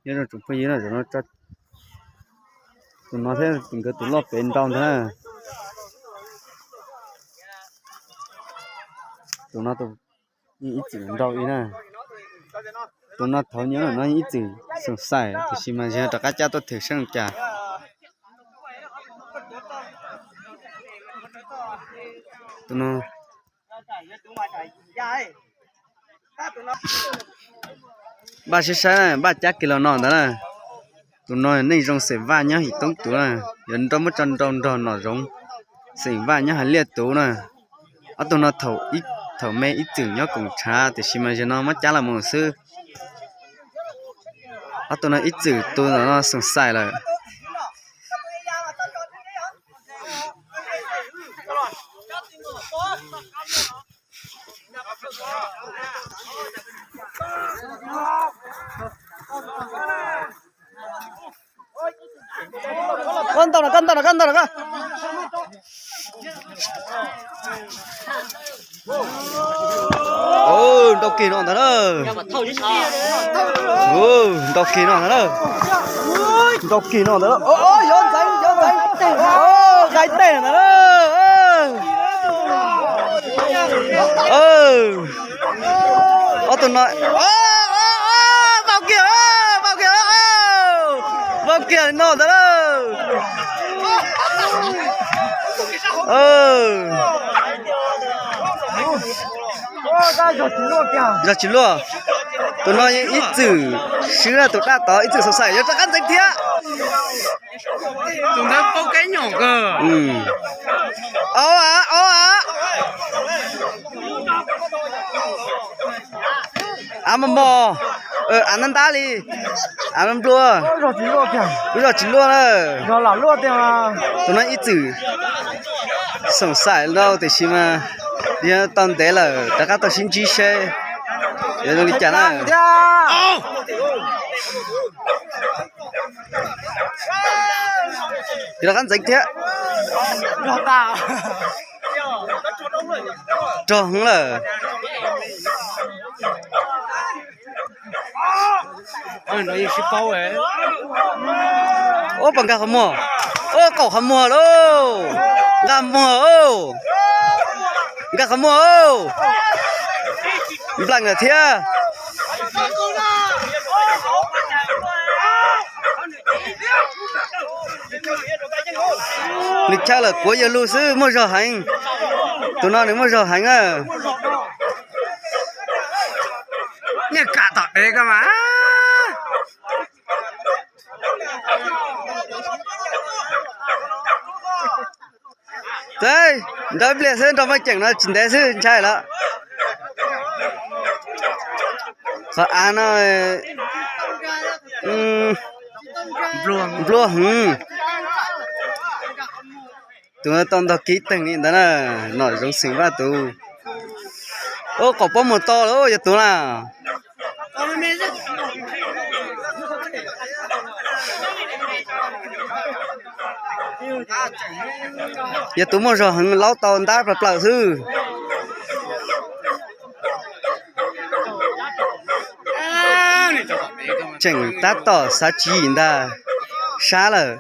Nyob zoo tsoom phooj ywg na, tus no thiab nkawd tus loj pem nrau ntag na. Tus no tus ib txwm nrau ib na. Tus no thaum nyob no ib txwm xoom xaim tiam sis mas yog rov qab cab tuaj thwm seb cas. Tus no npaj sib saib, npaj cab kiag los no ntawd na. Tus no neej zoo xeem Vaj nyob Him Toob tus na, yuav nrau muab tso nrau nrog Nom Zoov xeem Vaj nyob Hav Liaj tus na. Ob tug no thaum me ib txwm nyob koom tshav tiam sis mas yog no muab cab los mus xwb. Ob tug no ib txwm tus ntawm no xoom xaim lawm. Koj ntaus no, koj ntaus no, koj ntaus no, koj. Nrau kis no ntag na. Nrau kis no ntag na. Nrau kis no ntag na. Yuav ntxeev, yuav ntxeev. Nqaij teg ntag na. Ob tug no, vau kiag, vau kiag, vau kiag no ntag na. Zog tsis luaj, tus no ib txwm swb na, tus dab tod ib txwm xoom xaim, yuav rov qab ntxeev thiab. Tus ntawd paub kev nyom kawg. Au a, au a. Av mos mos, av ntab ntab li, av nplua, lub zog tsis luaj na. Tus no ib txwm xoom xaim ntau tiam sis mas yog tau ntev lawm rov qab tau sib ntsib seb yuav zoo li cas na. Rov qab ntxeev thiab. Rog heev lawm. Ub, puas nkag qhov muag? Ub, qaum qhov muag lauj. Nkag muag, nkag qhov muag. Npleem lawm thiab. Nws chaw lawm kuav yawg lug xwb, muaj zog heev. Tus no nws muaj zog heev na. Niag kam tom dev ko mas. Nrau ib pliag xwb, nrau maj ceem no tsis ntev xwb ntshai lawm. Qhov av no nplua heev. Tus no tau ntog kib teeg li ntawd na, Nom Zoov xeem Vaj tus. Ub, qaum pob muag to lawm yog tus na. Yog tus muaj zog heev laub tau ntab plaws plaws xwb. Tseem tab tom xav tsis yim ntag, sab lawm.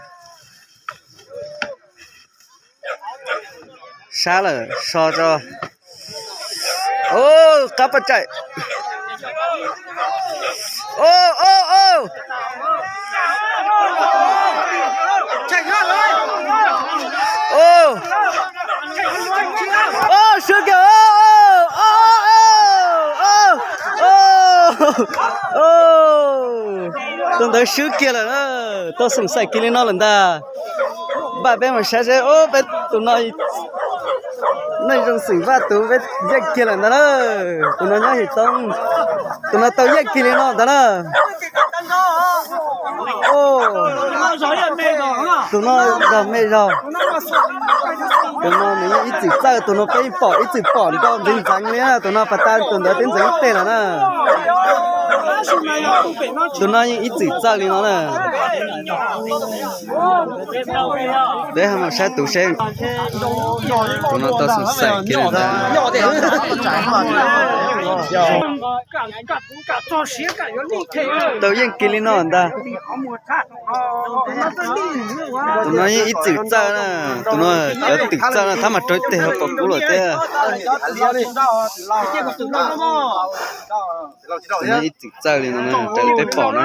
Sab lawm, so tso. Qab paj tsaim. Swb kiag. Tus ntawd swb kiag lawm na. Tau xoom xaim kiag li no lawm ntag. Npaj peb mus saib seb, peb tus no Neej Zoo xeem Vaj tus peb yeej kiag lawm ntag na. Tus no nyob Him Toob, tus no tau yeej kiag li no ntag na. Tus no zog me zog. Tus no nws yeej ib txwm txawj, tus no peb pom ib txwm pom nrau ntxeev ntxeev li na, tus no pas tas tus ntawd twb ntxeev ib teg lawm na. Tus no yeej ib txwm txawj li no na. Peb ho mus saib tus seb. Tus no tau xoom xaim kiag li ntag. Tau yeej kiag li no ntag. Tus no yeej ib txwm txawj na, tus no cov twm txawj na, thab mas raug ib teg ho pom kub lawm thiab. Tus no ib txwm txawj li no, raws li peb pom na.